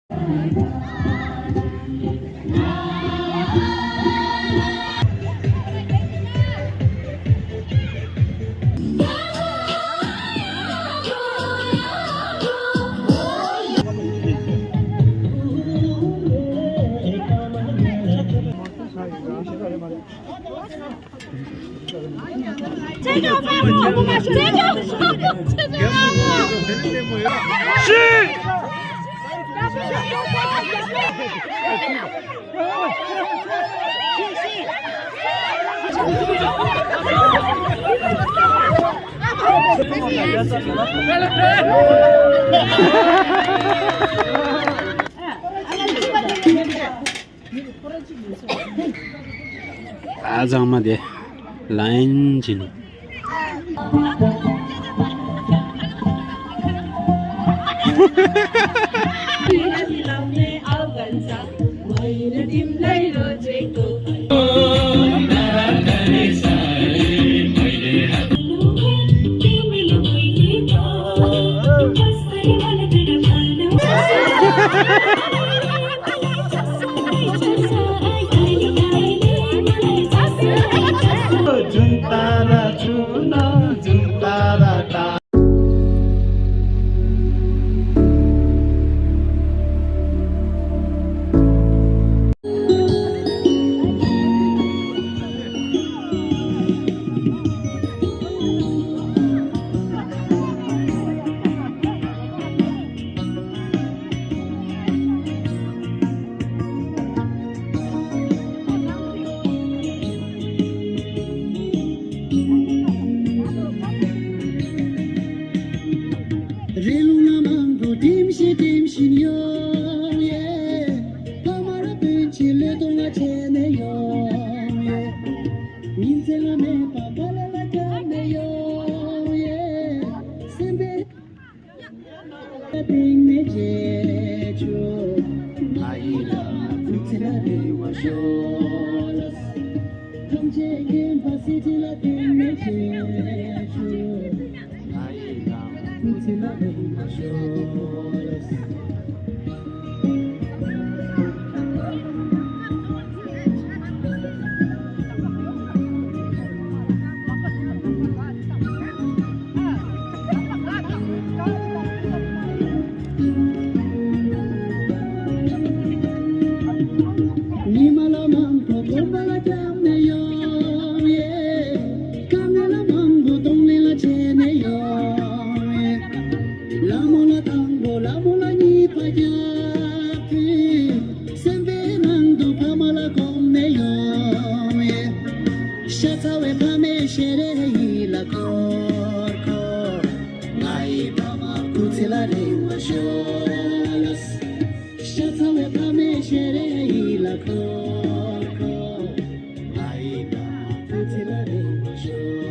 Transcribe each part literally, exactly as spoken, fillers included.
ཨ་ཚང་མ་དེ་ལན་བྱིན། རི་ལུང་ལ་མང་པོ་ལྡེམ་བཞིན་ལྡེམ་བཞིན་ཡོང་ཡེ། ཕ་མ་ར་སྤུན་མཆེད་བློས་གཏོང་ལ་བྱས་ནས་ཡོང་ཡེ། ཉིན་མཚན་ལ་མེད་པ་ཀ་ལ་ལ་བརྒྱབ་ནས་ཡོང་ཡེ། སེམས་པའི་སྟེང་ནས་བརྗེད་ཆོག་ང་ཡི་ལ་ཐུགས་ཚེ་ལ་རེ་བ་ཤོག་ཐམས་ཅད་མཁྱེན་པ་སྲིད་ཞི་ལ་སྟེང་ནས་བརྗེད་ཆོག་ཉི་མ་ལ་མང་པོ་སྟོན་པ་ལ་སྐྱབས་ནས་ཡོང་ཡེ། དཀའ་ངལ་ལ་མང་པོ་གདོང་ལེན་ལ་བྱས་ནས་ཡོང་ཡེ། ལ་མོ་ལ་དང་པོ་ལ་མོ་ལ་གཉིས་པ་རྒྱབ་ཀྱིས། སེམས་པའི་ནང་དུ་ཕ་མ་ལ་གོམས་ནས་ཡོང་ཡེ། ཤ་ཚ་བའི་ཕ་མའི་ཞལ་རས་ཡིད་ལ་འཁོར་འཁོར། ང་ཡི་ཕ་མ་སྐུ་ཚེ་ལ་རིང་བ་ཤོག་ཤ་ཚ་བའི་ཕ་མའི་ཞལ་རས་ཡིད་ལ་འཁོར་འཁོར། ང་ཡི་ཕ་མ་སྐུ་ཚེ་ལ་རིང་བ་ཤོག་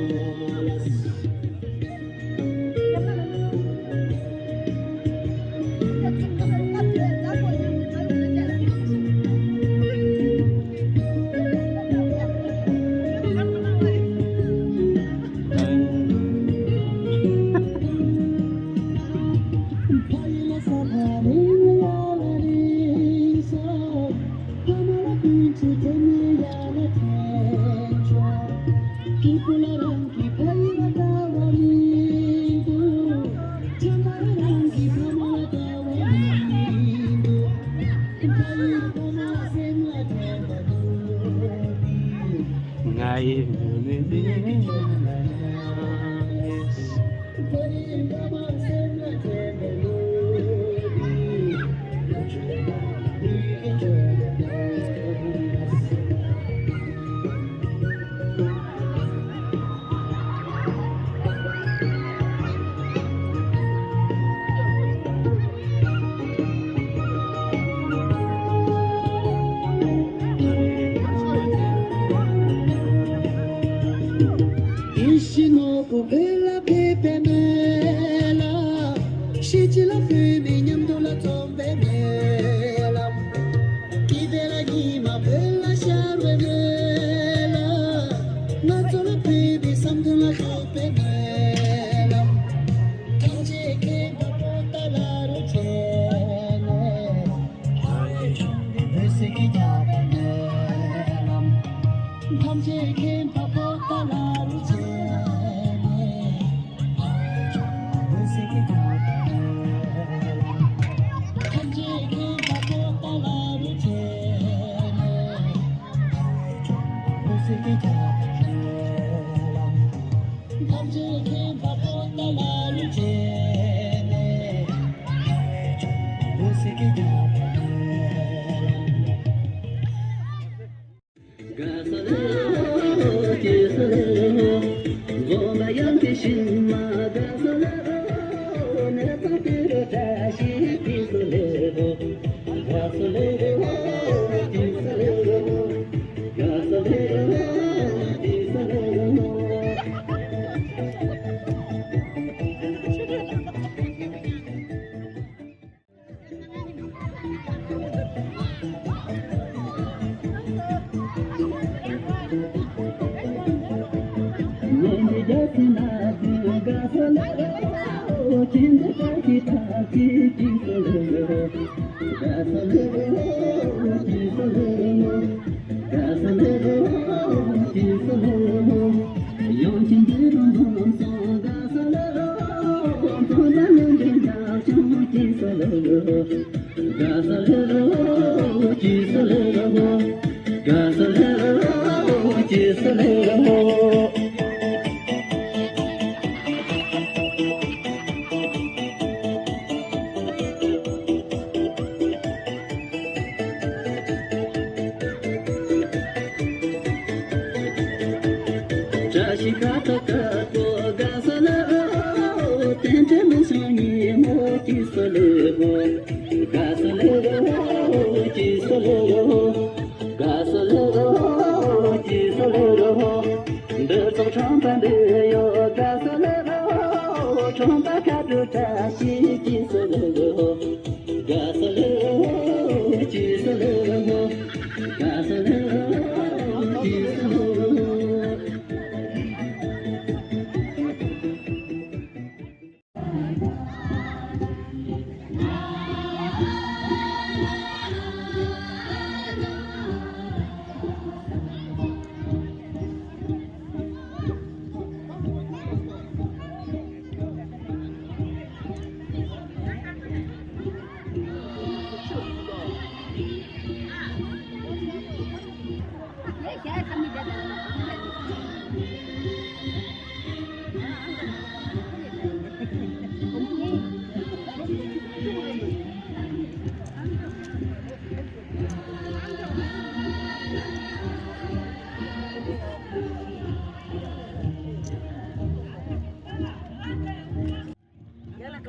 ང་ཡི་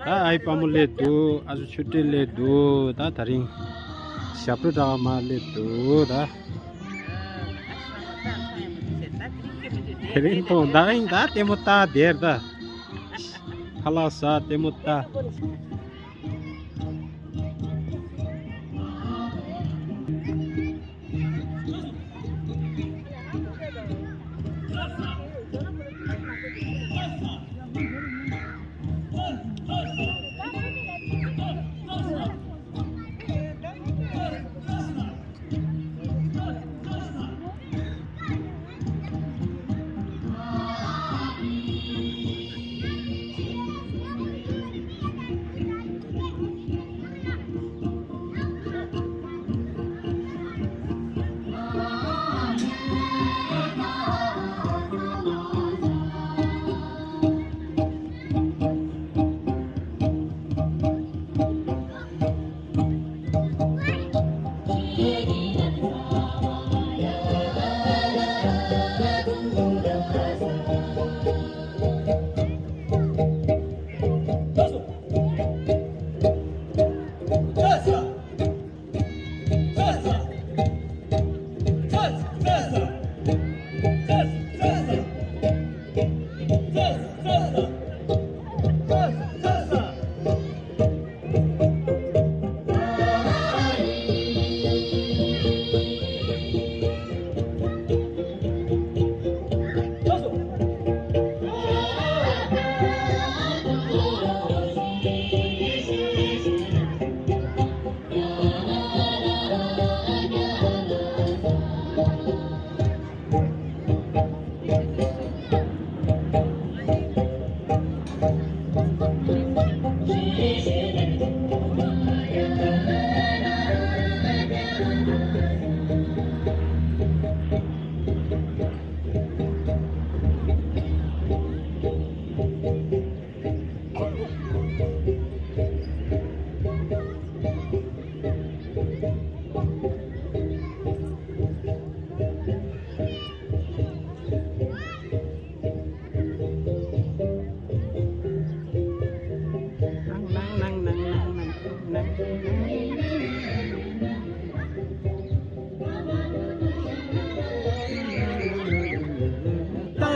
ད་ཨའི་དཔའ་མོ་སླེབས་འདུག་ཨ་ཅོ་ཆུ་སྤྲེལ་སླེབས་འདུག་ད་དེ་རིང་ཞབས་བྲོ་འདྲ་བ་མར་སླེབས་འདུག་ད་དེ་རིང་མཐོང་ད་རིང་ད་ལྟད་མོ་ལྟ་བསྡད་ད། ཁ་ལག་ཟ་ལྟད་མོ་ལྟ།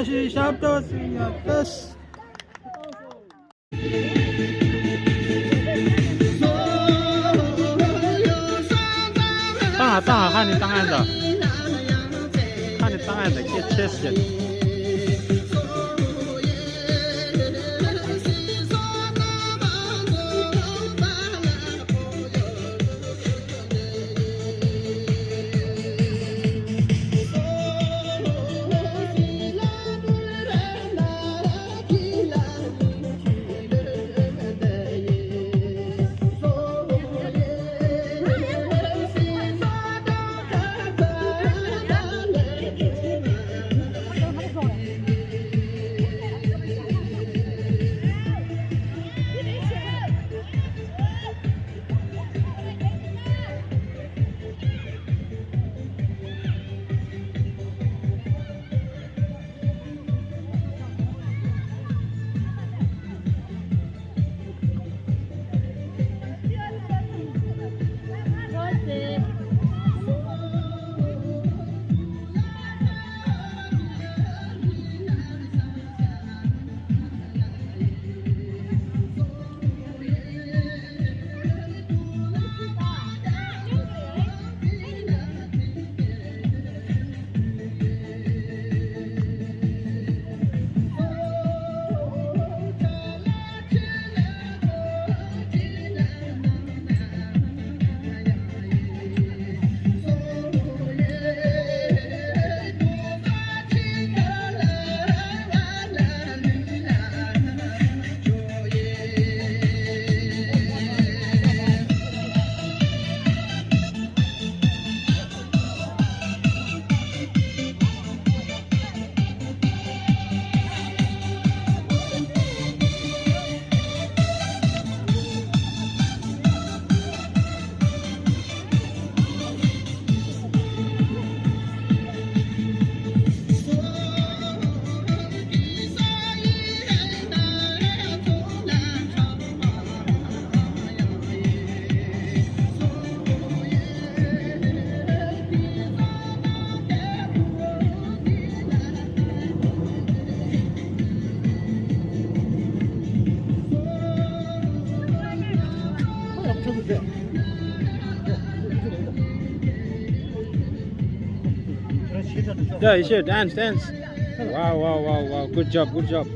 ཞབས་ཏོག་སུ་ཡ་ཏོས། བཏང་ཨ་བཏང་ཨ། ཁ་ནས་བཏང་ཨ་ད། ཁ་ནས་བཏང་ཨ་ད། སྐད་ཆེ་ཞིག Yeah, you should dance, dance. Wow, wow, wow, wow. Good job, good job.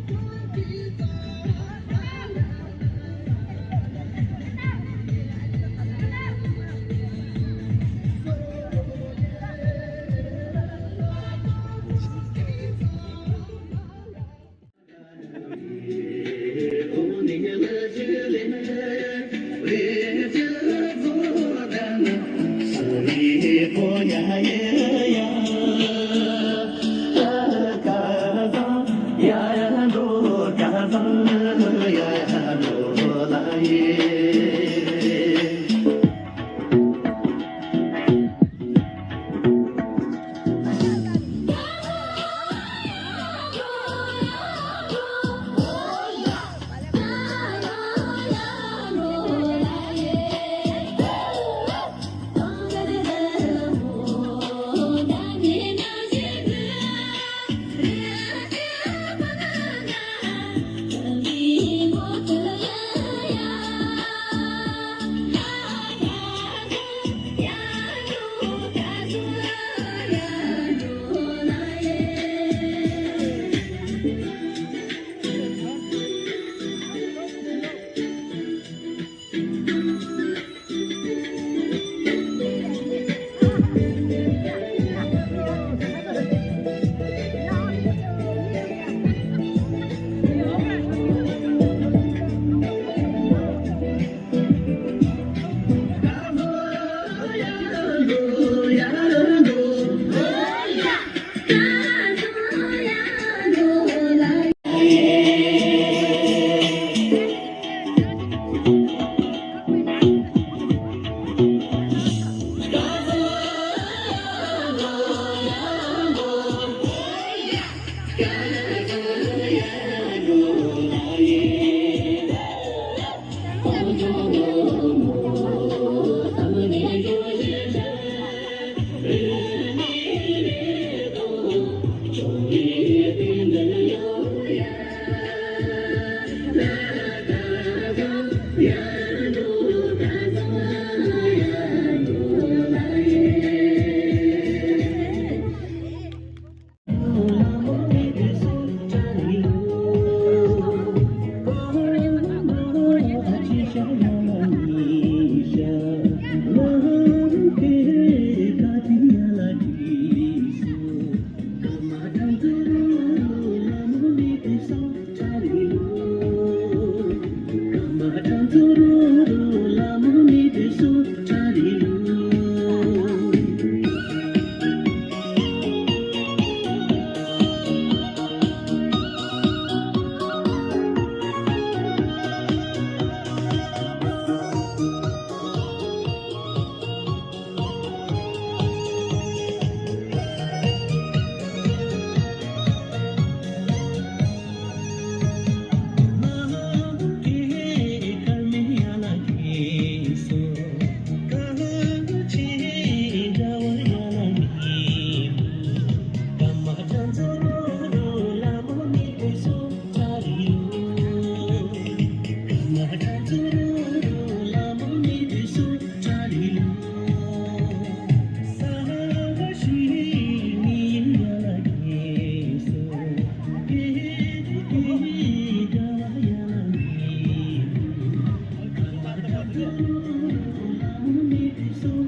ཚང་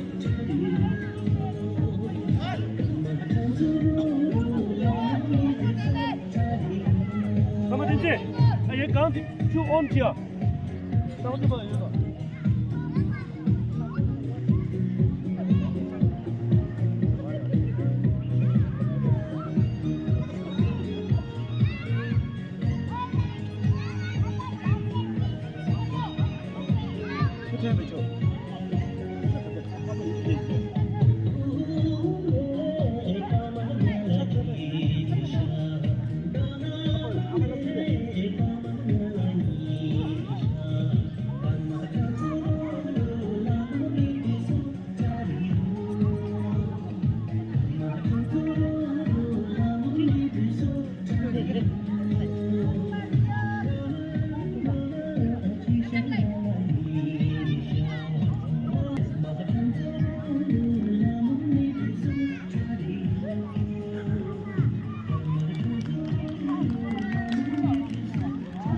མ་དེ་འདྲས། ཨ་ཡེ་གང་དེ་ཆུ་ཨོམ་གྱིས། ཚང་མ་དེ་པ་ཡོད་པ།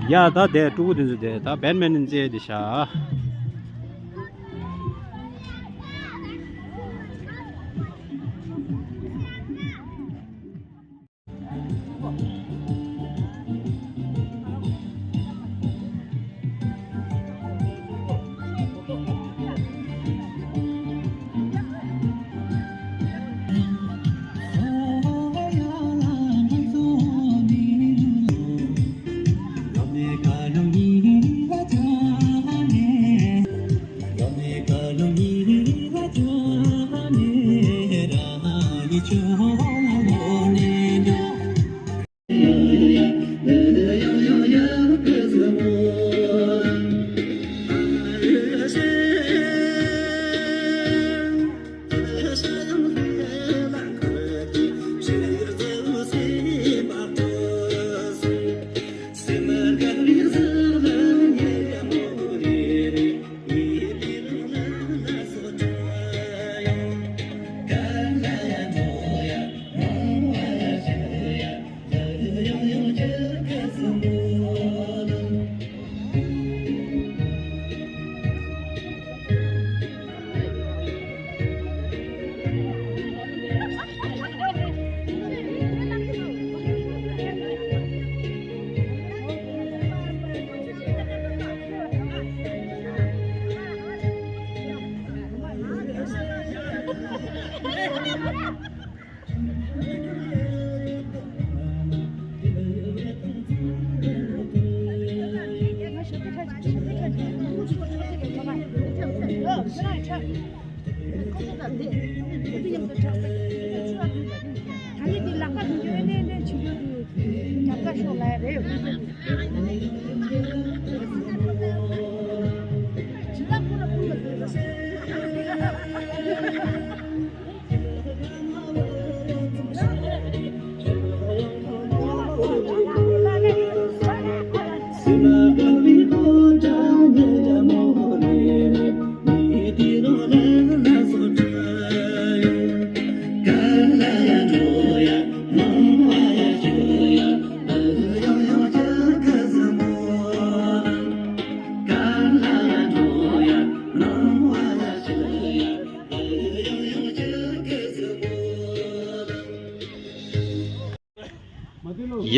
ཡ་ད་དེ་ཕྲུ་གུ་དེ་ཚོ་དེ་ད་བེད་མིན་ཊོན་རྩེད་དེ་ཤ།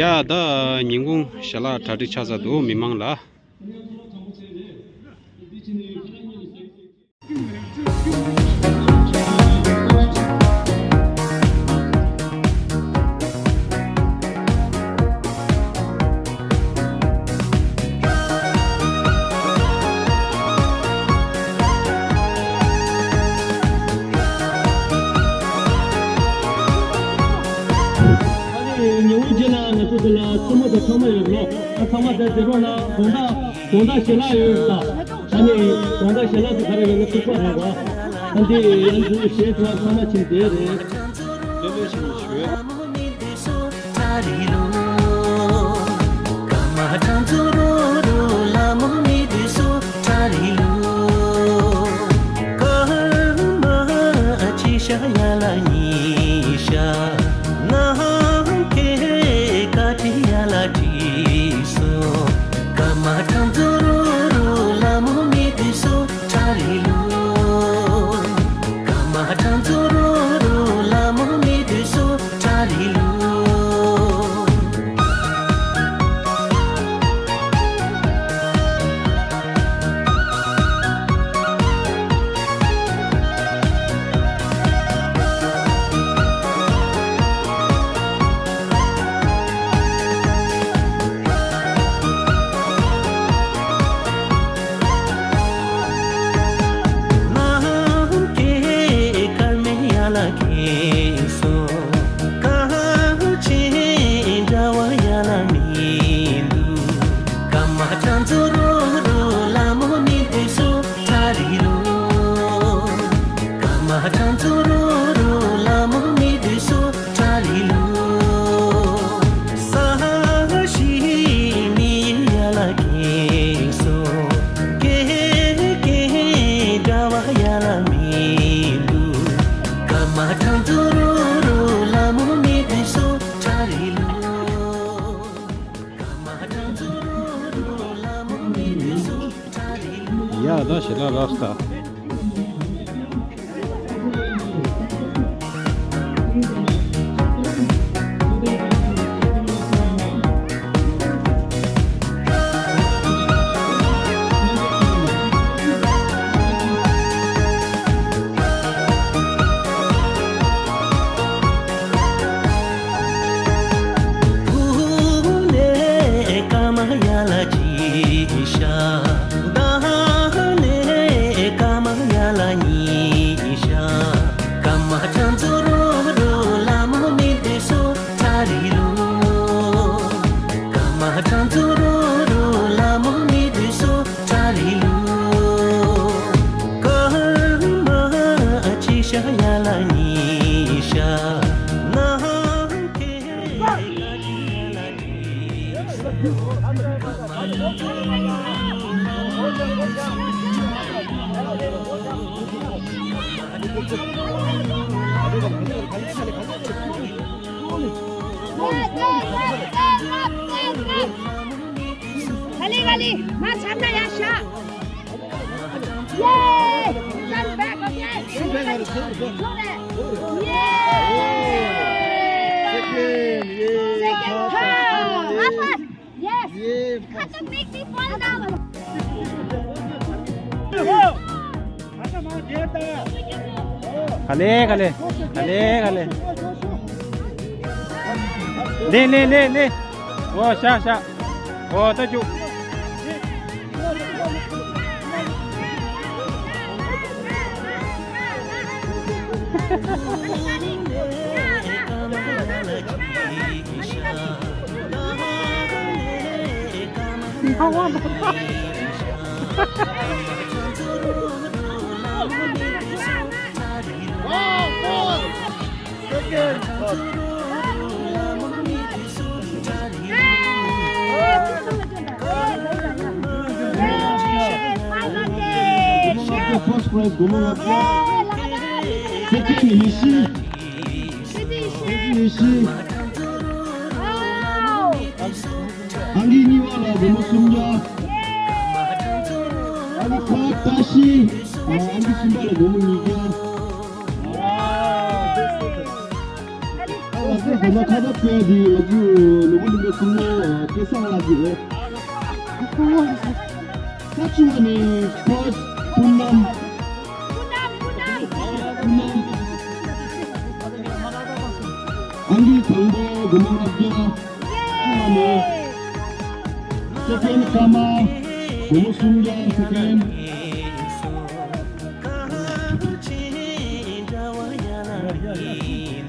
ཡ་ད་ཉིན་གུང་ཞལ་ལག་གྲ་སྒྲིག་ཆགས་ཚར་འདུག་མི་མང་ལ། ཉི་འོད་རྗེས་ལ་ང་ཚོ་འདི་ལ་བཙུན་མོ་དང་ཚང་མ་ཡོད་ལོ། ཨ་ཚང་མ་དེ་དེ་རོགས་ལ་དགོང་དག་དགོང་དག་ཞལ་ལག་ཡོད་ད། ཨ་ནི་དགོང་དག་ཞལ་ལག་དེ་ག་རེ་ཡོད་ན་ཐུག་པ་རེད་བ། ཨ་འདི་ཡང་འདི་ཞལ་ཐུག་ཚང་མ་ཕྱིན་བསྡད་རེད། དེ་ལས་ཤིང་ཞུ། ཞེ་ལ་ལགས་ད། ག་ལེ་ག་ལེ། མར་ཚར་ན་ཡར་བཞག Yay! Turn back again. Turn back. Yay! Second, yay! Second. High five. Yes. Yay! How to make me fall down? ག་ལེ་ག་ལེ། ག་ལེ་ག་ལེ། ལེ་ལེ་ལེ་ལེ། འོ་ཤ་ཤ། འོ་ད་ཅུ། Wow, fourth. Second. First prize, Gomang Abia. Second, Nishi. Nishi. Wow. ཨང་ཀི་གཉིས་པ་ལ་སྒོར་མོ་སུམ་བརྒྱ། ཨང་ཀི་ཁ་བཏགས་བཞི། ཨང་ཀི་གསུམ་པ་ལ་སྒོར་མོ་ཉིས་བརྒྱ། ཨ་ལགས་སོ། སྒོར་མོ་ཁ་བཏགས་བཀོད་དེ་ང་ཚོ་ནོར་བུ་གླིང་པའི་སྲུང་མ་སྐལ་བཟང་ལགས་ཀྱིས་རེད། ས་བཅུ་བ་ནས་ཕོ་བུ་ནམ། བུ་ནམ། བུ་ནམ། ཨང་ཀི་དང་པོ་སྒོར་མོ་ལྔ་བརྒྱ། ཅི་ལ་མེད། སེ་ཀེན་ཀརྨ། སྒོར་མོ་སུམ་བརྒྱ། སེ་ཀེན།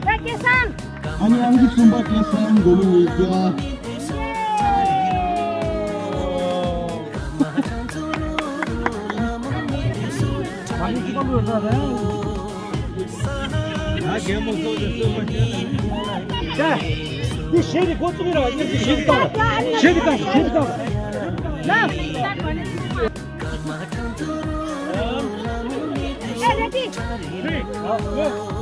ད་སྐལ་བཟང་། ཨ་ནི་ཨང་ཀི་གསུམ་པ་སྐལ་བཟང་སྒོར་མོ་ཉིས་བརྒྱ། ད་གད་མོ་ཚོགས་ཏེ་གསོལ་བ་བརྒྱབ། ད་འདི་གཞས་ཀྱི་འགོ་བཙུགས་ར། གཞས་ཀྱི་བཏང་། གཞས་ཀྱི་བཏང་། གཞས་ཀྱི་བཏང་། ལ། Hey, ready? Three, go.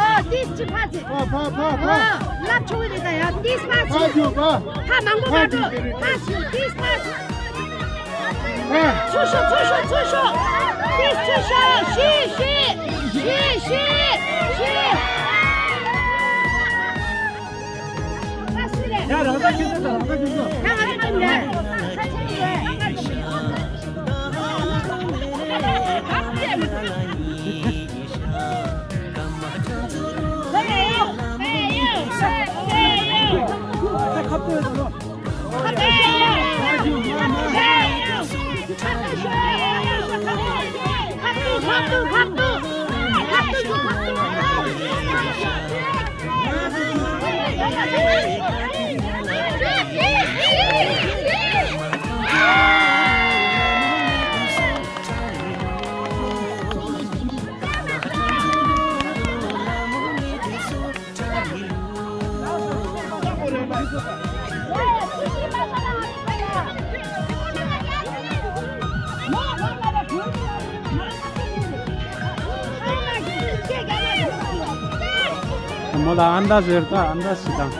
ཨོ། ཏིས་ཅི་ཕ་ཙི། ཕ་ཕ་ཕ་ཕ། ཨོ། ལབ་ཆོག་གི་རེད་ད་ཡ། ཏིས་ཕ་ཙི། ཕ་ཞུ་ཕ། ཕ་མང་པོ་མ་འགྲོ། ཕ་ཞུ། ཏིས་ཕ་ཙི། ཚུར་ཤོག་ཚུར་ཤོག་ཚུར་ཤོག་ཏིས་ཚུར་ཤོག་ཤི་ཤི་ཤི་ཤི་ཤི། ཡ་རང་ད་ཁྱེད་ཚོ་ད་རང་ད་ཁྱེད་ཚོ། ཡ་ང་ཚོ་ད་ཡ། མོ་ལ་ཨན་ད་ཟེར་ད་ཨན་ད་སི་དང་།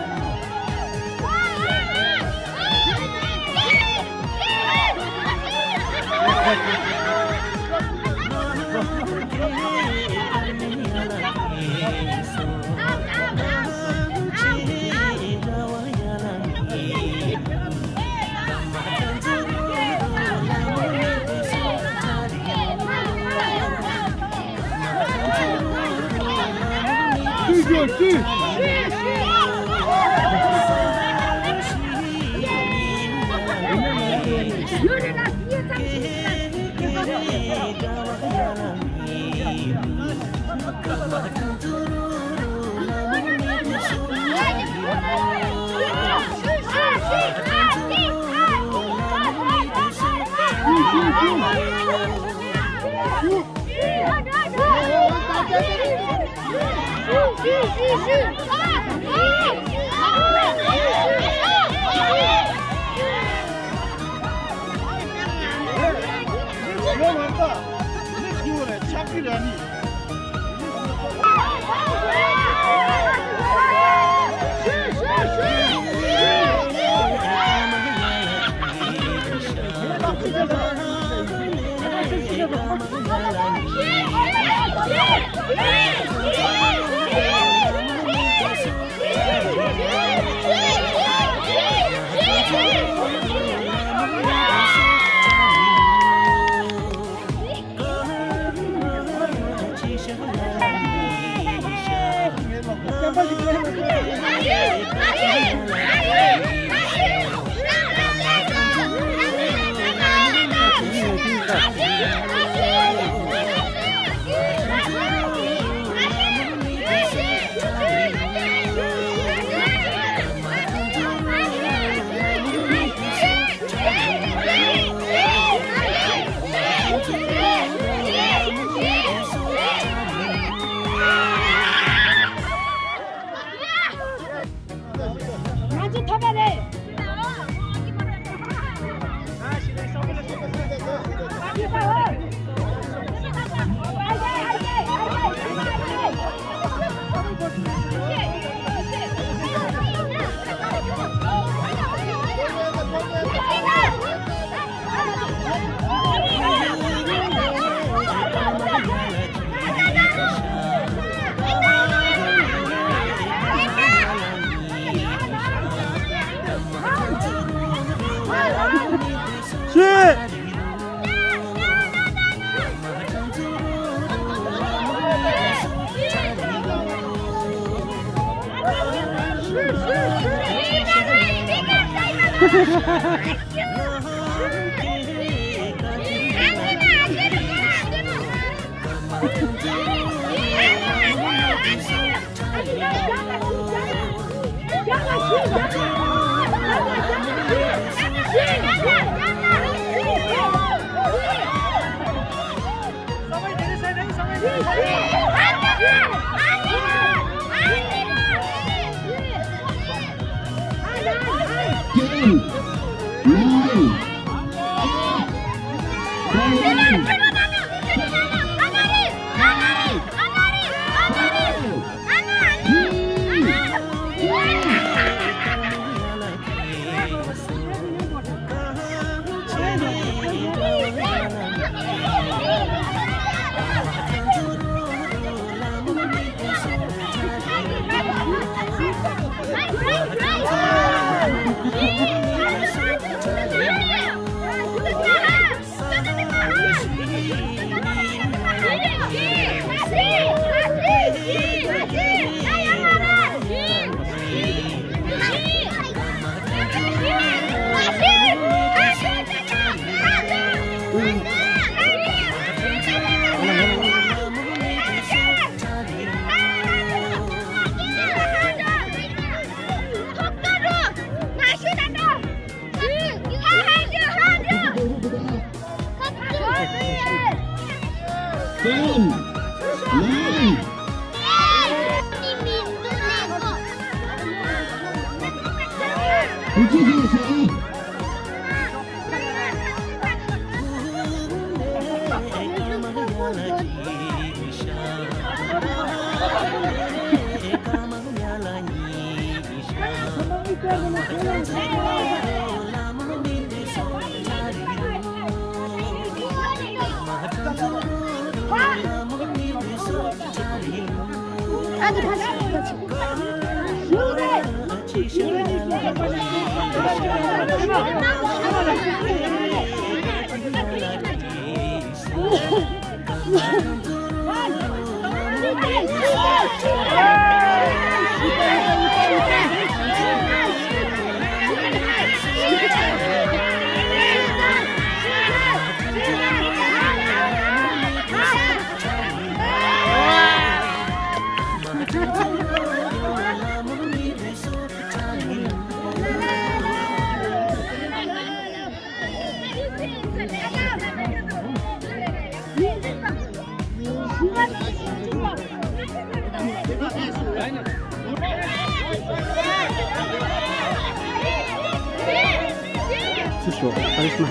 ང་ཚོ་ཐོབ་པ་རེད། Ten, nine, eight, seven, six, five, four, three, two, one. Seven, nine. Слушай, харизма.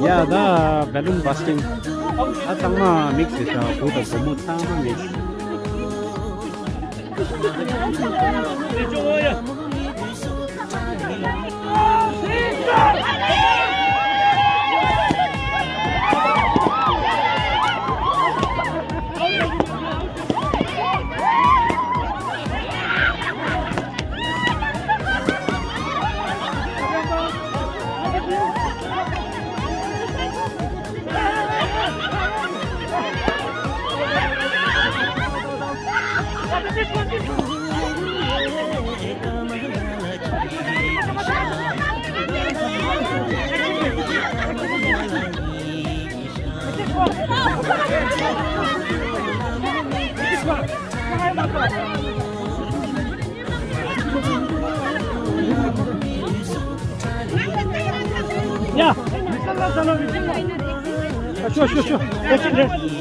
ཡ་ད་བེ་ལུན་བྷ་སི་ཊིང་། ཨ་ཚང་མ་མིག་སི་ད་བུ་དང་བུ་མོ་ཚང་མ་མིག་སི། ཡ། ཤོ་ཤོ་ཤོ། ཨེ་ཅི་རེད།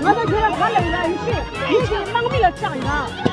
ང་ཚོ་ཁྱོད་རང་ག་ལ་ཡིན་ན་ཡིན་ཤེས་ཡིན་ཤེས་དམག་མི་ལ་ཆགས་ཡིན་ན།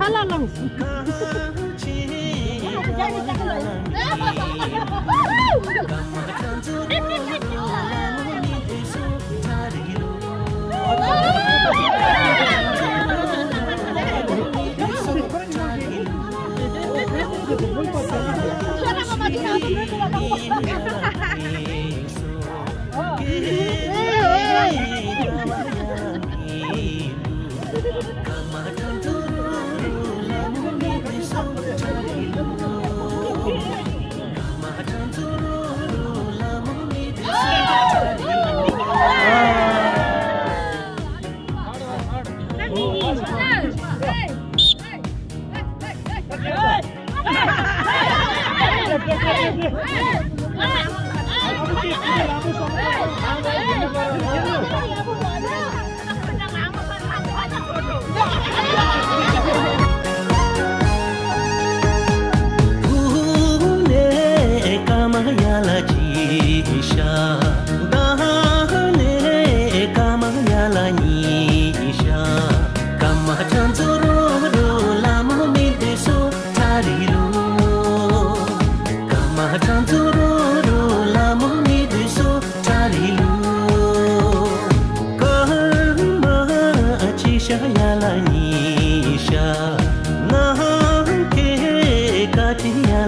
ཁ་ལ་ལངས།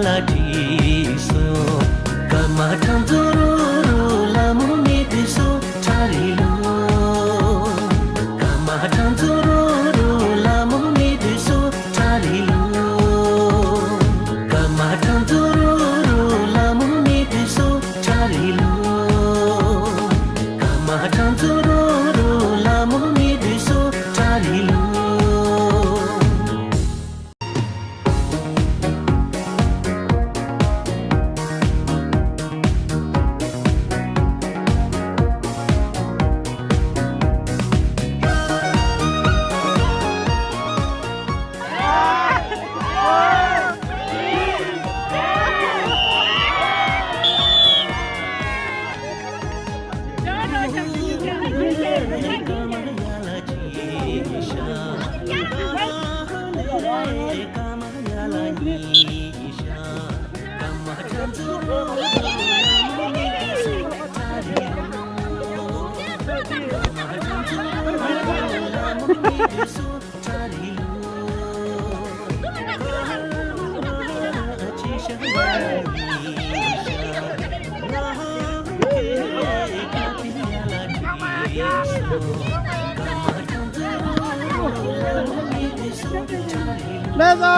ལགས་སོ་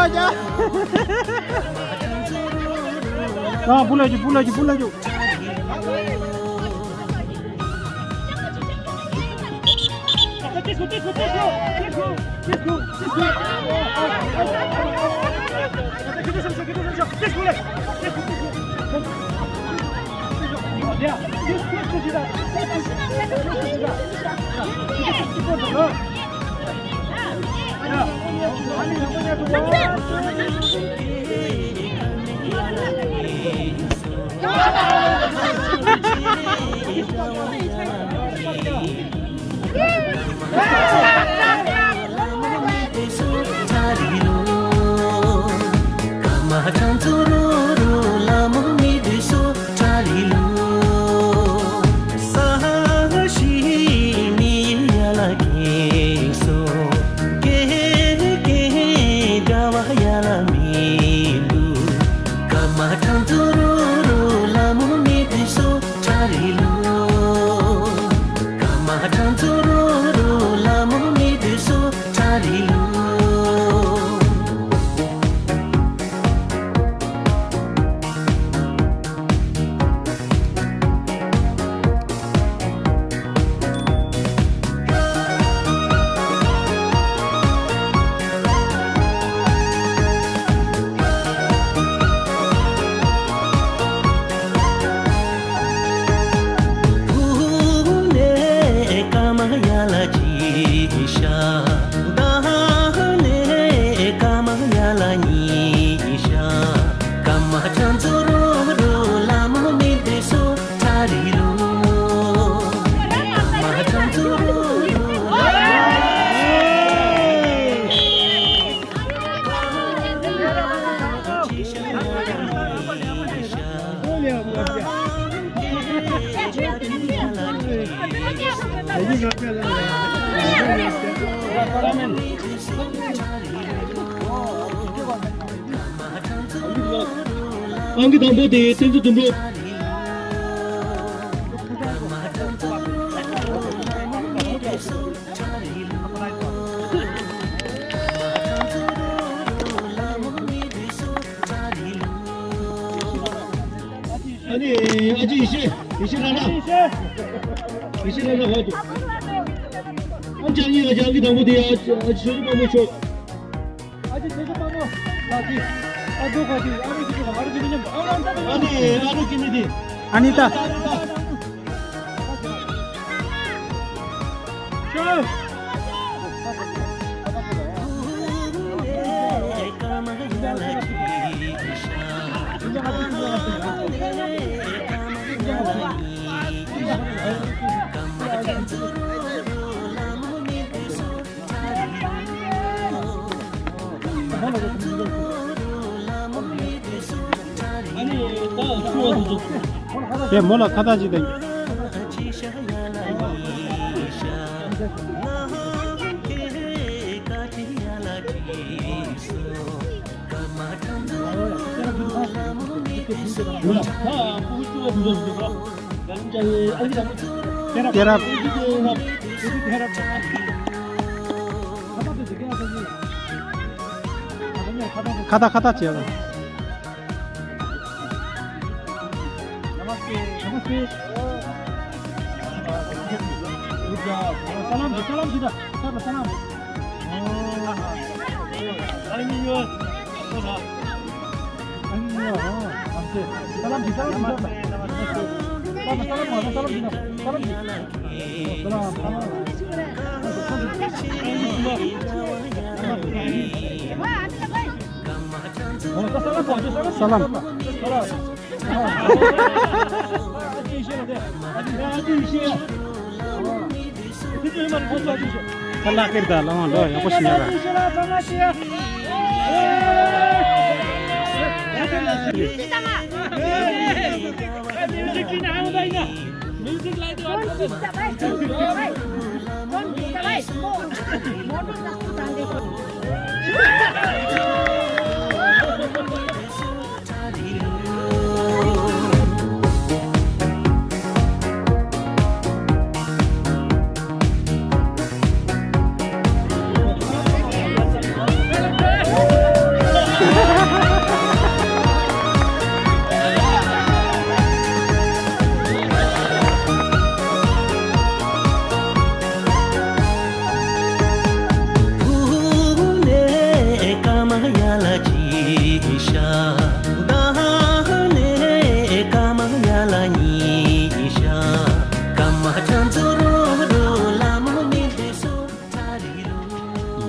ཡ། ཡ། བུ་ལ་རྒྱུ། བུ་ལ་རྒྱུ། བུ་ལ་རྒྱུ། ཨང་ཀི་དང་པོ་དེ་བསྟན་འཛིན་དོན་གྲུབ། ཨ་ནི་ཨ་ཅེ་ཡེ་ཤེས། ཡེ་ཤེས་རང་རང་། ཡེ་ཤེས་རང་རང་ཧོ་ཏུ། ཨང་ཅག་གཉིས་ལ་ཅག་གི་དང་པོ་དེ་ཨ་ཅེ་ཨ་ཅེ་ཆོས་སྐྱིད་དཔལ་མོ་ཤོག་ཨ་ཅེ་ཆོས་སྐྱིད་དཔལ་མོ། ཨ་ཅེ་ཨ་ཅོ་ཁ་ཅེ་ཨ་རུ་ཅི་ཨ་རུ་ཅི་མི་ཉམས། ཨ་ནི་ཨ་རུ་ཅི་མི་དེ། ཨ་ནི་ད། དེ་མོ་ལ་ཁ་བཏགས་ཅིག་དང་། དེ་རབ། ཁ་བཏགས་ཁ་བཏགས་བྱས་ལ། नमस्ते। नमस्ते। सलाम दे, सलाम दे, सलाम, सलाम। सलाम दे, सलाम दे, सलाम। सलाम, सलाम, सलाम दे, सलाम दे। सलाम, सलाम। सलाम। ཁ་ལག་ཁེར་ད་ལ་བ་ལོ་ཡག་པོ་ཞིག་ཉར་ར། Music like the one.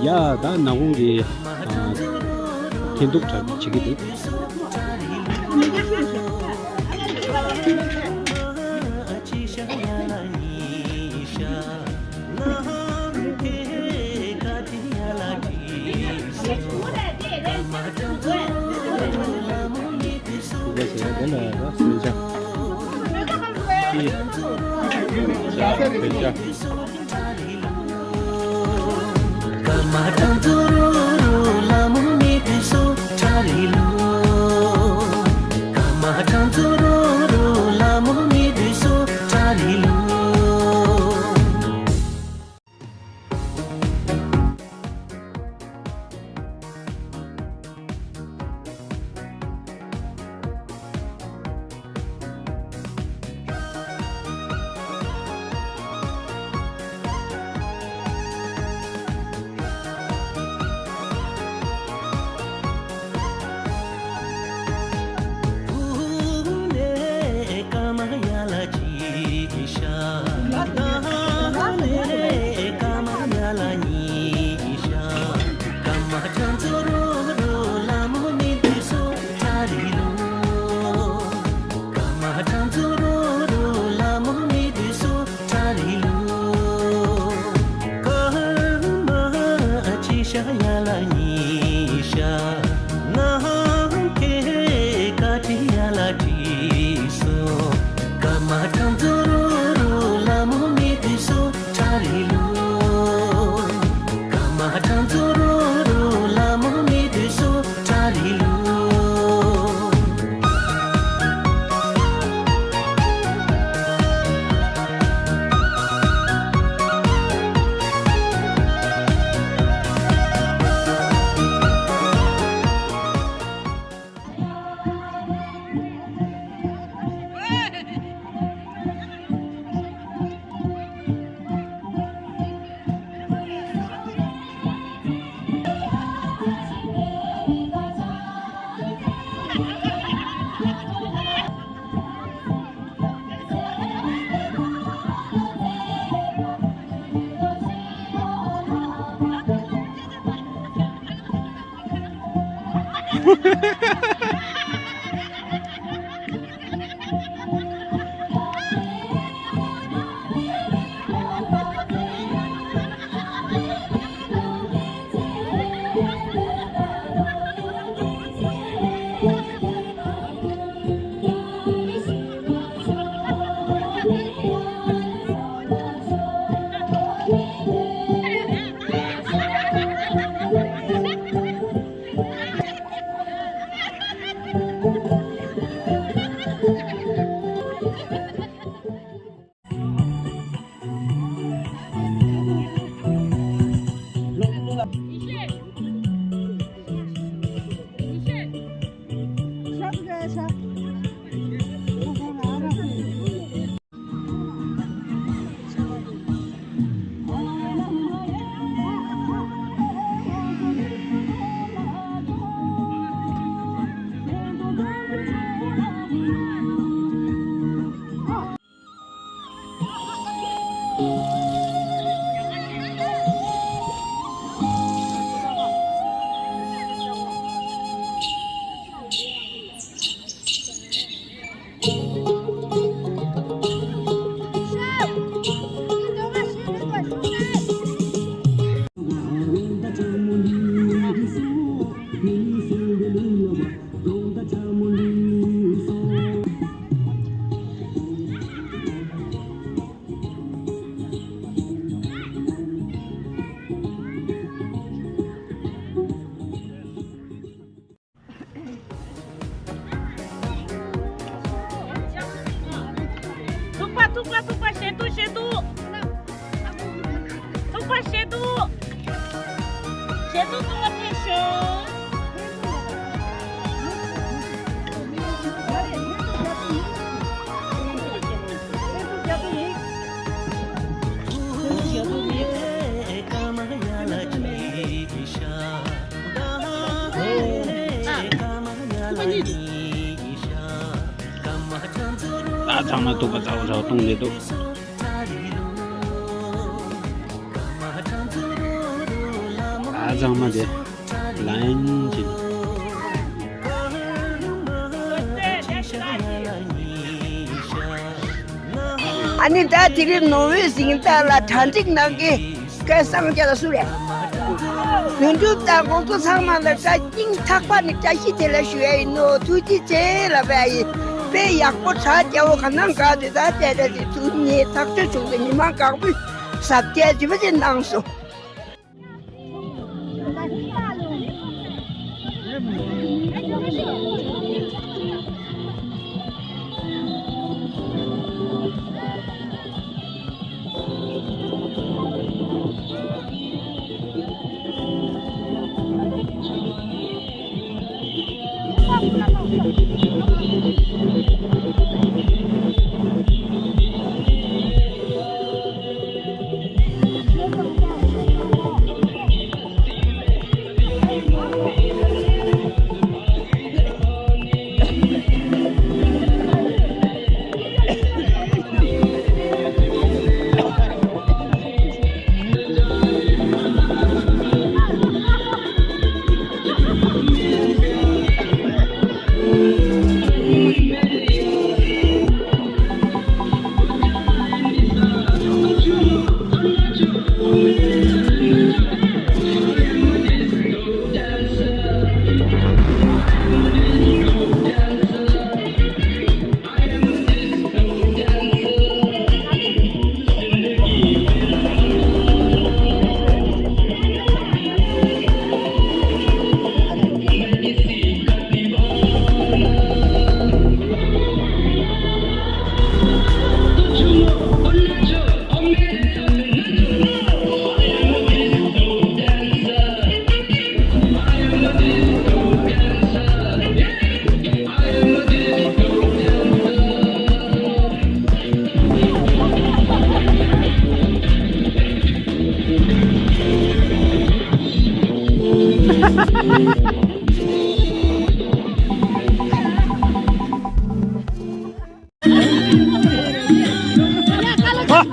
ཡ། ད་ནག་ཁུང་གི་ཨ་འགན་འདུག་གྲ་བྱེད་ཀྱི་འདུག་ཐུག་པ་ཐུག་པ་ཐུག་པ་ཞེ་ཏུ་ཞེ་ཏུ། ཐུག་པ་ཞེ་ཏུ། ཞེ་ཏུ་ཐུག་པ་ཐེ་ཤོ། ད་ཚང་མ་ཐུག་པ་ཚ་བོ་ཚ་བོ་གཏོང་བསྡད་འདུག་ད་ཚང་མ་དེ་ལན་གྱིན། ཨ་ནི་ད་དེ་རིང་ནོར་ཝེ་གཟེངས་རྟགས་ལ་གྲ་སྒྲིག་གནང་གི། སྐལ་བཟང་རྒྱལ་ལ་སུ་རེད། དོན་གྲུབ་དང་ཁོང་ཚོ་ཚང་མ་ལ་བཀྲ་སྙིང་ཐག་པ་ནས་བཀྲ་ཤིས་བདེ་ལེགས་ཞུ་ཡ་ཡིན་ནོ། ཐུགས་རྗེ་ཆེ་ལབ་ཡ་ཡིན། དཔེ་ཡག་པོ་གྲ་རྒྱས་པོ་ག་ནང་ག་དེ་ད་བལྟས་བལྟས་ཚུར་ངས་ཐག་གཅོད་བྱུང་སྟེ་མི་མང་གང་པོས་གཟབ་རྒྱས་བྱས་པ་ཅིག་གནང་སོང་།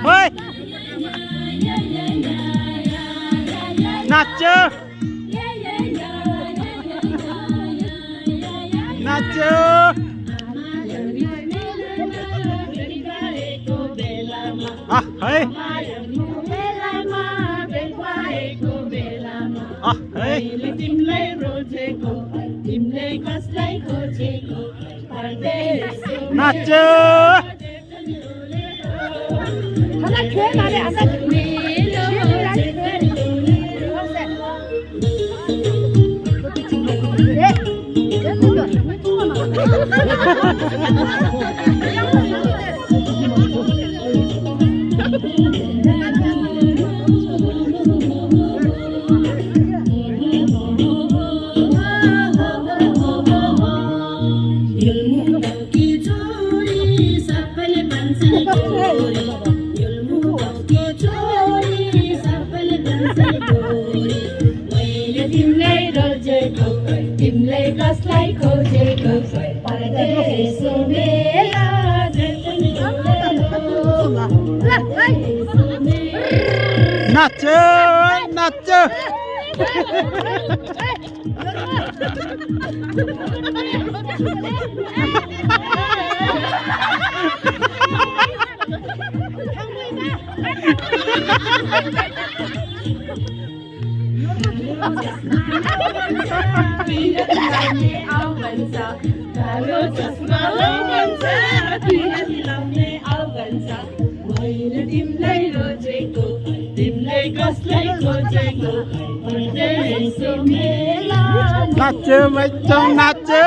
ཧོའི། ན་ཅི། ན་ཅི། ཨ་ཧོའི། ཨ་ཧོའི། ན་ཅི། तिमीलाई कसलाई खोजेको, परदेशो मेला। नाच, नाच। नाच्यो, मैचो नाच्यो।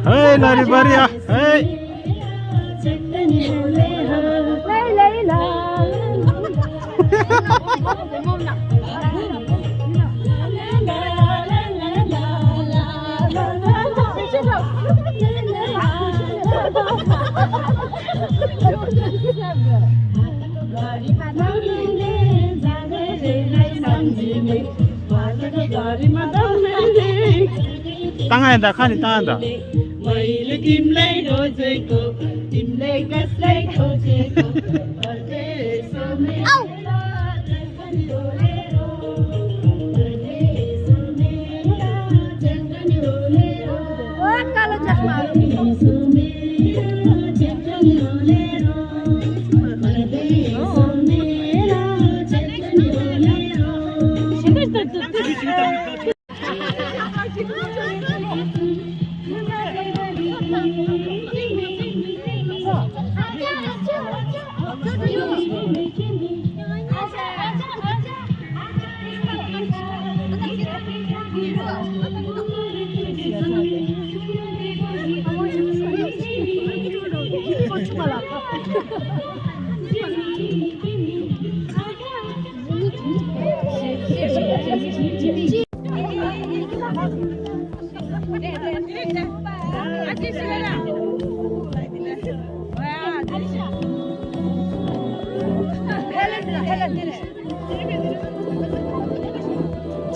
Hey, Nari Baria, hey. ताङा यन्दा खाने ताङा यन्दा। मैले तिमीलाई रोजेको, तिमीले कसलाई खोजेको, परदेशो मेरा। ओ, कालो चश्मा।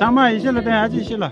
ཚང་མ་ཡེ་ཤེས་ལ་བསྟན། ཨ་ཅེ་ཡེ་ཤེས་ལ།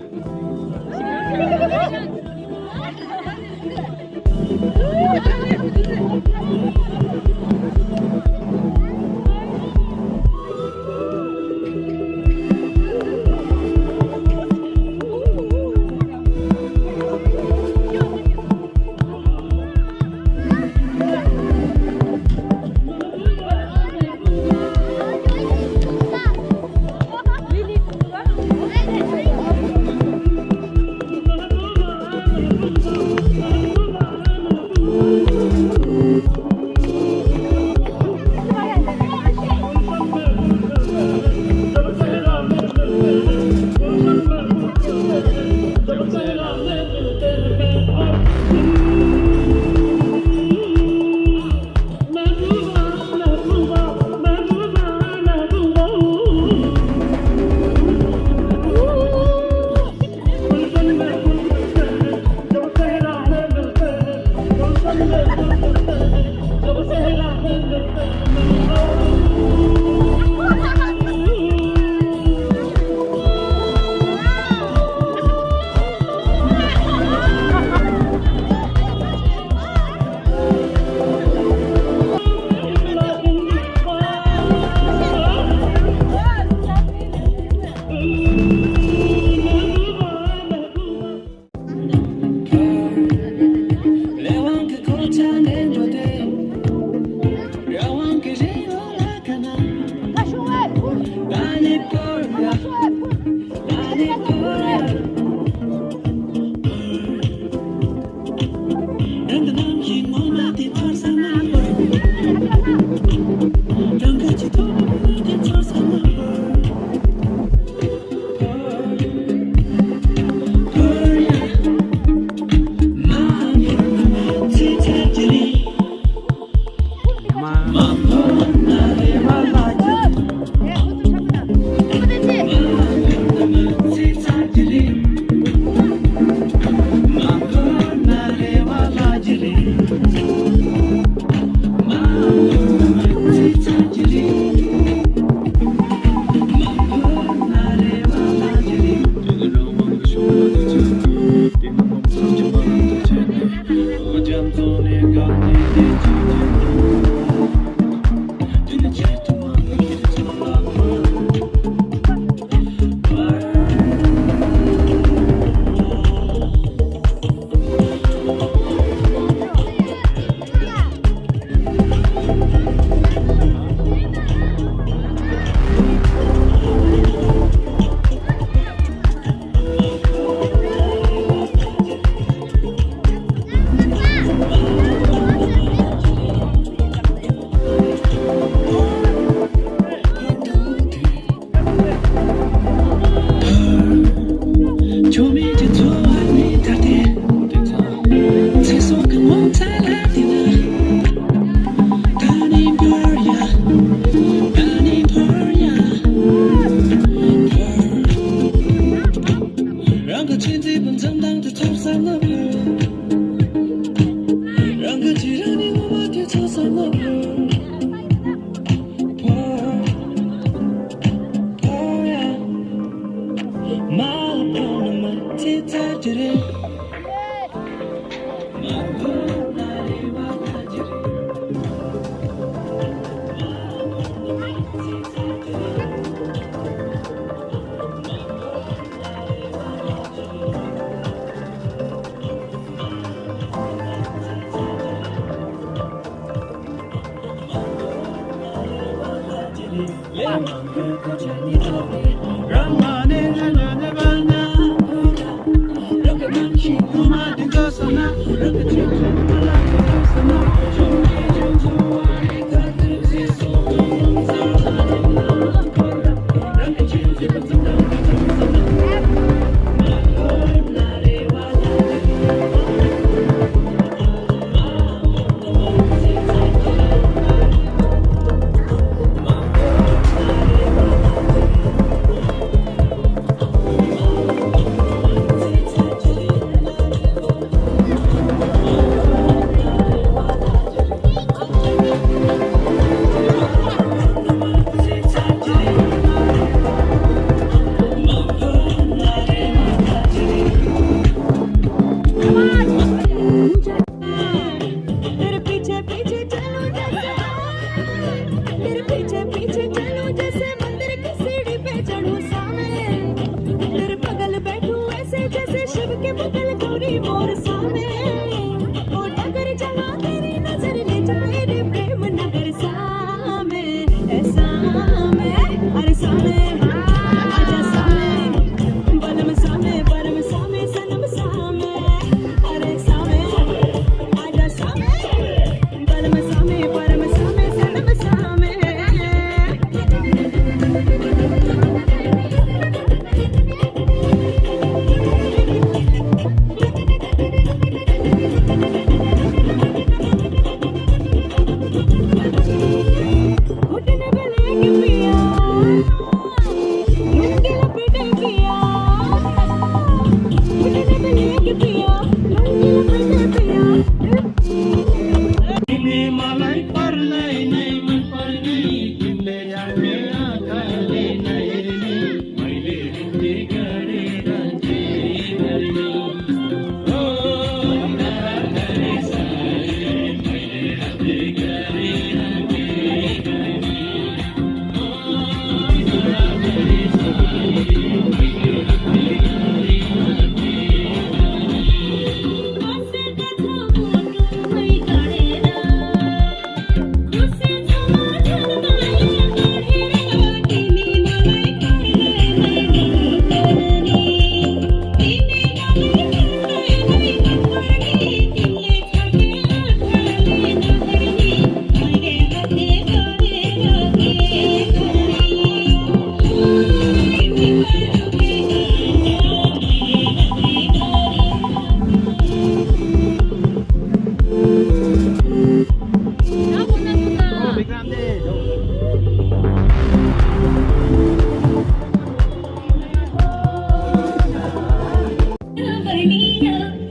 तेरे पीछे पीछे चलूं जैसे, तेरे पीछे पीछे चलूं जैसे मंदिर की सीढ़ी पे चढ़ूं सामे, तेरे बगल बैठूं ऐसे जैसे शिव के बगल गौरी मोर सामे। ओ डगर जहाँ तेरी नजर ले जाए रे प्रेम नगर सामे, ए सामे, अरे सामे, आजा सामे, बलम सामे, परम सामे, सनम सामे। अरे सामे, आजा सामे, बलम सामे, परम सामे, सनम सामे। घुटने पे लेके पिया, लुंगी लपेटे पिया, घुटने पे लेके पिया, लुंगी लपेटे पिया। तिमी मलाई पर्नै नै मन पर्नै, तिमीले आफ्नो आँखाले नहेर्ने, मैले हात गरेर के गर्नु?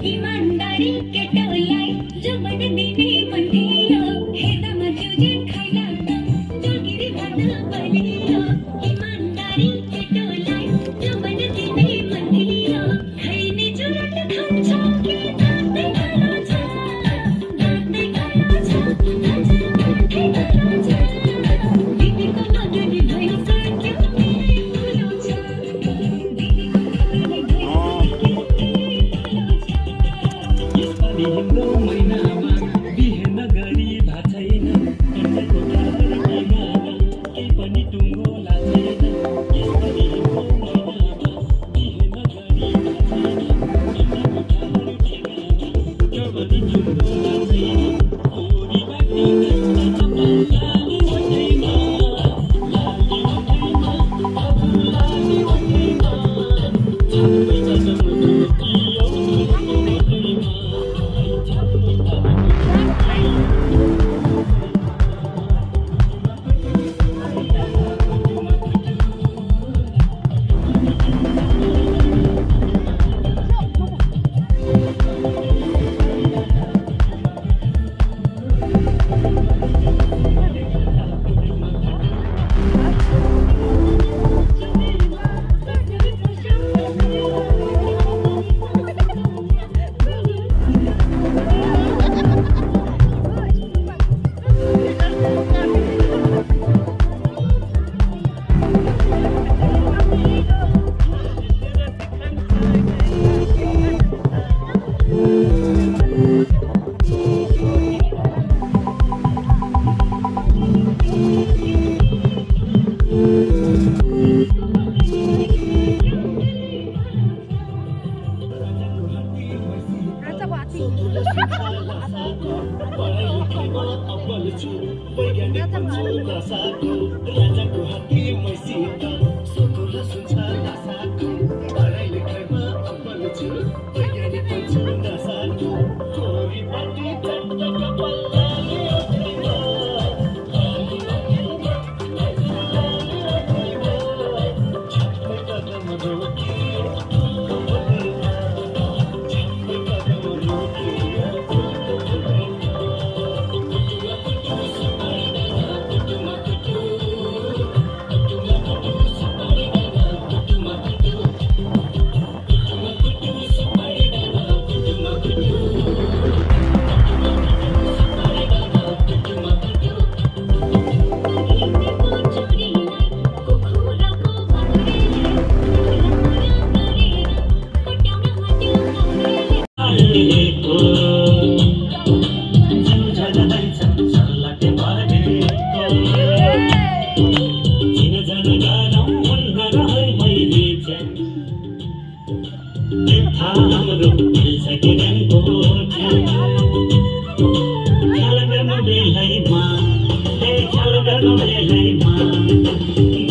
ईमानदारी के टोला जो मन दिने मंदियो, हे दम तुझे खैलाता, जो गिरी भादा बलियो। ईमानदारी के टोला जो मन दिने मंदियो, खैने जुरत खंचा के दाते कालो छा, दाते कालो छा, दाते कालो छा। दीदी को लगनी भई से क्यों नहीं बोलो छा? दीदी को लगनी भई से क्यों नहीं बोलो छा? यसपालि हिउँदो महिनामा बिहे नगरी भएको छैन। अन्यको घर किनामा केही पनि टुङ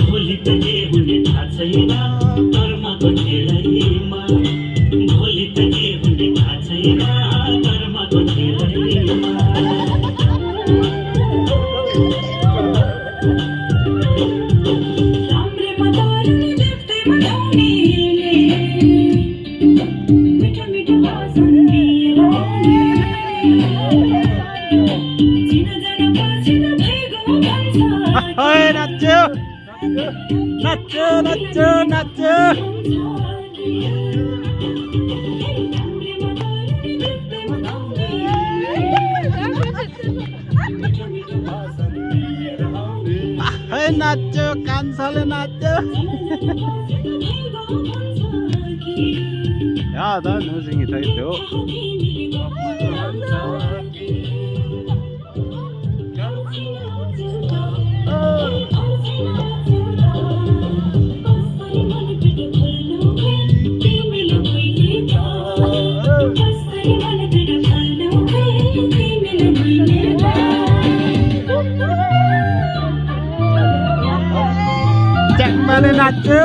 भोलि त के हुने थाहा छैन, कर्मको खेलैमा। भोलि त के हुने थाहा छैन, कर्मको खेलैमा। राम्रैमा तारुने, लेप्दैमा गाउने। मिठो मिठो भाषण दिएर आउने। चिनाजाना पछि त भइगयो भन्छ। है, नाच्यो। नाच्यो, नाच्यो, नाच्यो। है, नाच्यो, कान्छाले नाच्यो। या, दा, नुजिङ थाइतो। च्याङ्बाले नाच्यो।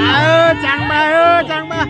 आयो, च्याङ्बा, आयो, च्याङ्बा।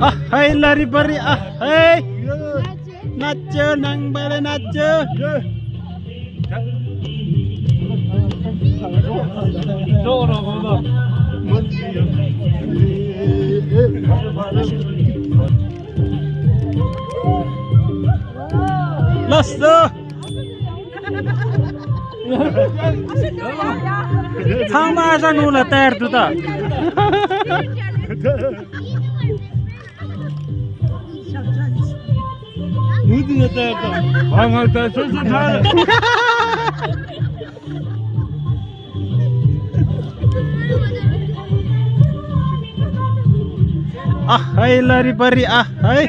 अहै, लरिपरि अहै। नाच्यो, नाङ्बाले नाच्यो। लस्सो। ཚང་མ་ཨ་ཞང་ནུ་ལ་སྟེར་དུ་ད། ངུ་དུ་ན་སྟེར་ད། ང་ང་ད་སོ་སོ་ད། ཨ་ཧའི་ལ་རི་པ་རི་ཨ་ཧའི།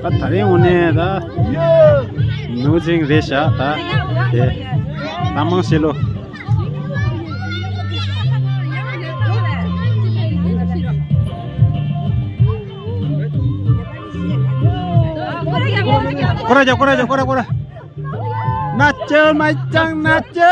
ད་ད་རིང་འོ་ནས་ད་ནུ་ཅིང་རེད་ཤག་ད་དེ་ད་མང་ཤེས་ལོ། ཁོ་ར་ཇ་ཁོ་ར་ཇ་ཁོ་ར་ཁོ་ར། ནག་ཅོ་མ་ཅང་ནག་ཅོ།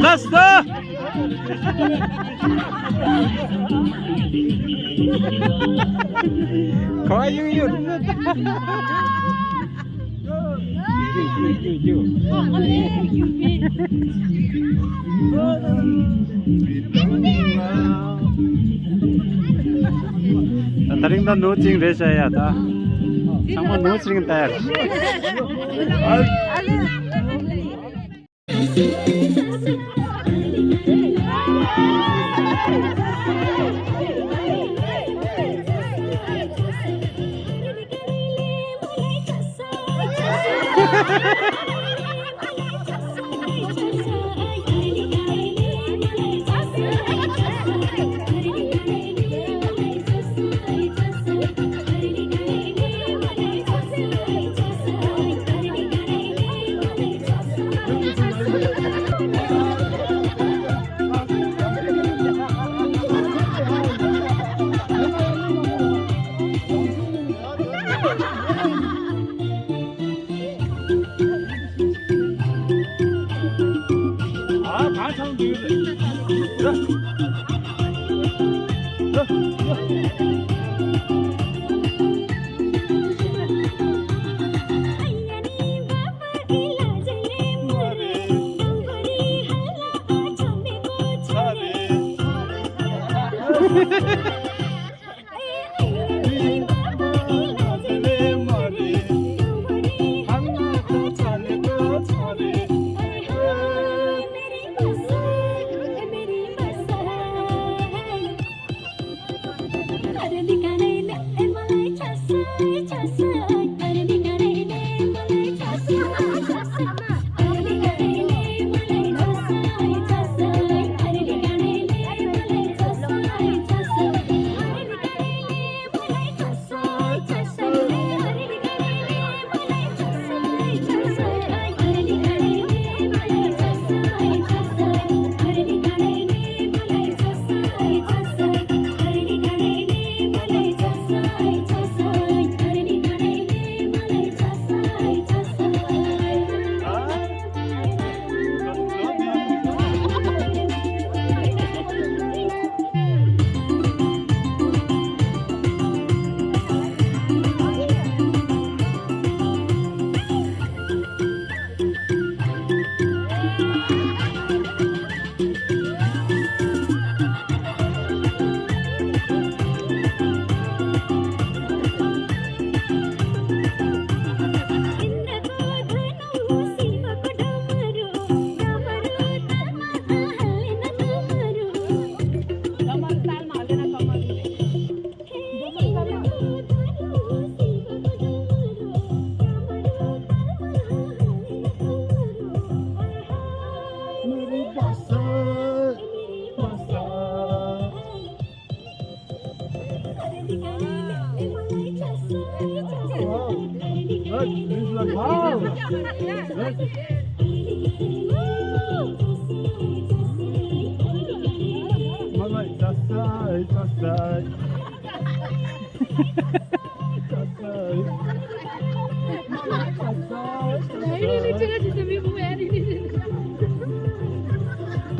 Last. Kawai yun yun. ད་ད་རིང་ད་ནོར་ཅིང་རེད་ཤག་ཡ་ད། ནོར་སྲིད་ད།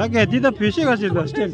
ད་གས་འདི་ད་བོད་གཞས་ག་ཞིག་ད་སྟེ།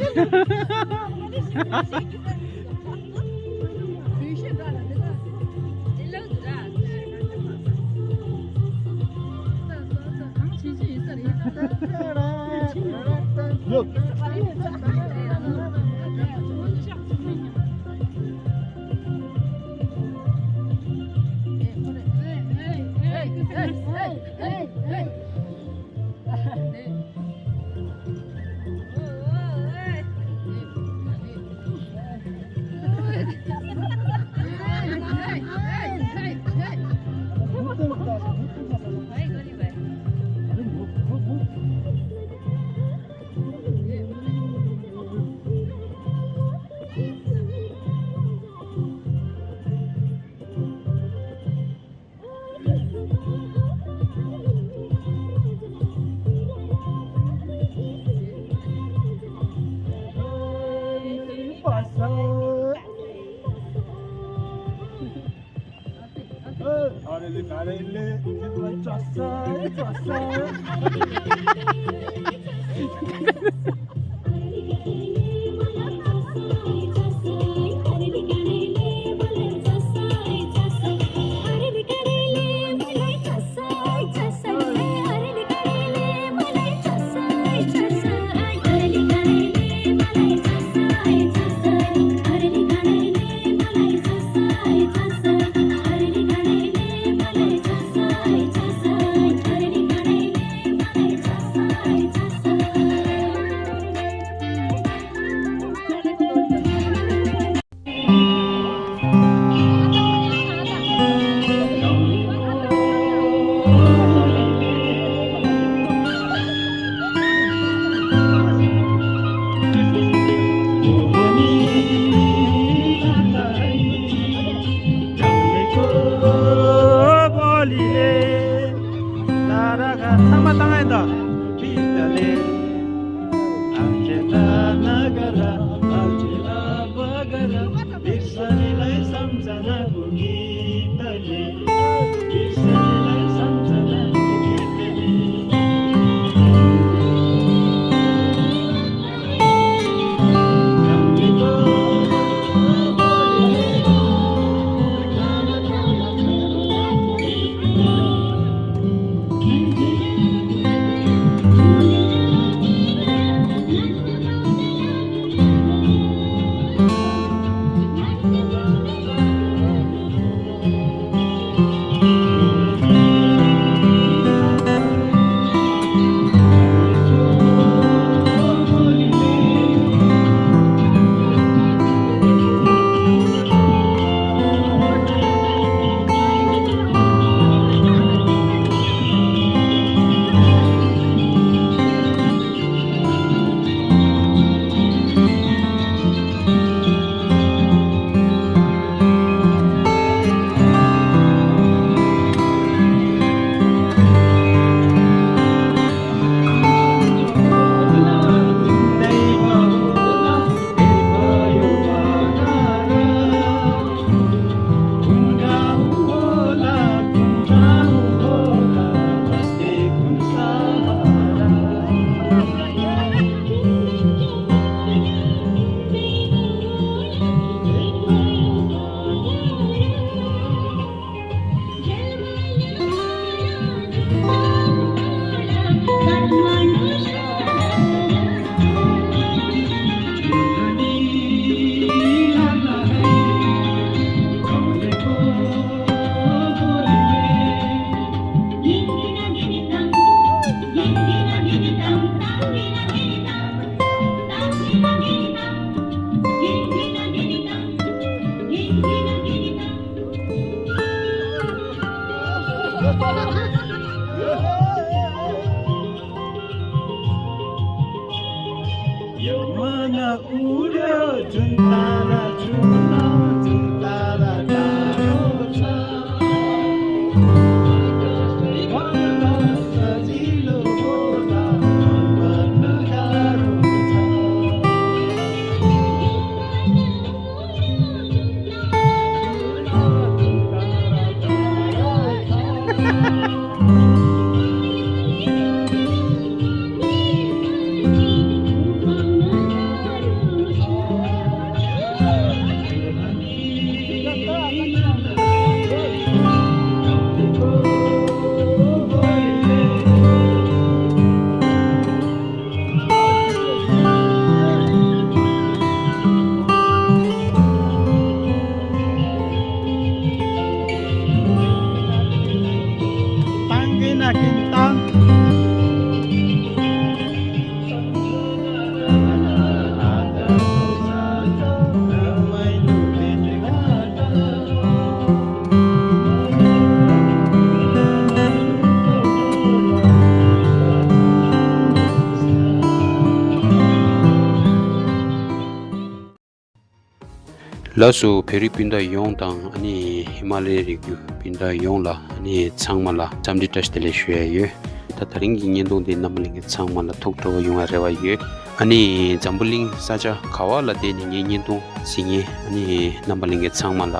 ལགས་སོ། བོད་རིགས་སྤུན་ཟླ་ཡོངས་དང་ཨ་ནི་ཧི་མ་ལ་ཡའི་རི་རྒྱུད་སྤུན་ཟླ་ཡོངས་ལ་ཨ་ནི་ཚང་མ་ལ་འཚམས་འདྲི་བཀྲ་ཤིས་བདེ་ལེགས་ཞུ་ཡ་ཡོད། ད་དེ་རིང་གི་བརྙན་ཐུང་འདི་རྣམ་པ་ལྷན་རྒྱས་ཚང་མ་ལ་ཐུགས་སྤྲོ་བོ་ཡོང་བའི་རེ་བ་ཡོད། ཨ་ནི་འཛམ་བུ་གླིང་ས་ཆ་ག་བ་ལ་བསྡད་ནས་ངའི་བརྙན་ཐུང་གཟིགས་མཁན་ཨ་ནི་རྣམ་པ་ལྷན་རྒྱས་ཚང་མ་ལ་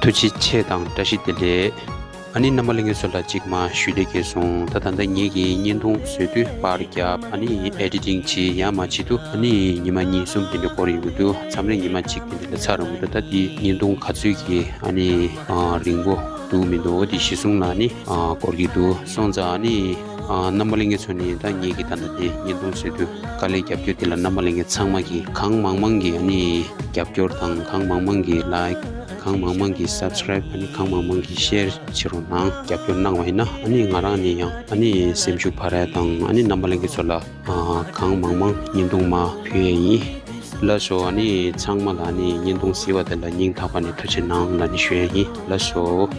ཐུགས་རྗེ་ཆེ་དང་བཀྲ་ཤིས་བདེ་ལེགས། ཨ་ནི་རྣམ་པ་ལྷན་རྒྱས་ཚོ་ལ་གཅིག་མ་ཞུ་བདེ་སྐྱེས་སོང་། ད་ད་ལྟ་ངེད་ཀྱི་བརྙན་ཐུང་བཟོ་དུས་པར་རྒྱབ། ཨ་ནི་ཨེ་ཌི་ཊིང་བྱེད་ཡ་མ་བྱེད་དུས་ཨ་ནི་ཉི་མ་གཉིས་གསུམ་དེ་འདྲ་འགོར་ཡོང་གི་འདུག་མཚམས་རེ་ཉི་མ་གཅིག་དེ་འདྲ་ལ་ཚར་ཡོང་གི་འདུག་ད་དེ་བརྙན་ཐུང་ག་ཚོད་ཀྱི་ཨ་ནི་ཨ་རིང་པོ་འདུག་མི་འདུག་འོ་དེ་གཞི་བཟུང་ལ་ཨ་ནི་ཨ་འགོར་གྱི་འདུག་སོང་ཙང་ཨ་ནི་ཨ་རྣམ་པ་ལྷན་རྒྱས་ཚོ་ནི་ད་ངེད་ཀྱི་ད་ལྟ་དེ་བརྙན་ཐུང་བཟོ་དུས་དཀའ་ལས་རྒྱབ་སྐྱོར་དེ་ལ་རྣམ་པ་ལྷན་རྒྱས་ཚང་མ་གིས་གང་མང་མང་གིས་ཨ་ནི་རྒྱབ་སྐྱོར་དང་གང་མང་མང་གིས་ལའིཀ། གང་མང་མང་གིས་སབ་སི་ཀ་རའིབ། ཨ་ནི་གང་མང་མང་གིས་ཤེར་བྱེད་རོགས་གནང་། རྒྱབ་སྐྱོར་གནང་བ་ཡིན་ན་ཨ་ནི་ང་རང་ནི་ཡང་ཨ་ནི་སེམས་ཤུགས་འཕར་ཡ་དང་ཨ་ནི་རྣམ་པ་ལྷན་རྒྱས་ཚོ་ལ་ཨ་གང་མང་མང་བརྙན་ཐུང་མར་ཕུལ་ཡ་ཡིན། ལགས་སོ། ཨ་ནི་ཚང་མ་ལ་ཨ་ནི་བརྙན་ཐུང་གཟིགས་པ་དེ་ལ་སྙིང་ཐག་པ་ནས་ཐུགས་རྗེ་གནང་ལབ་ནས་ཞུ་ཡ་ཡིན། ལགས་སོ།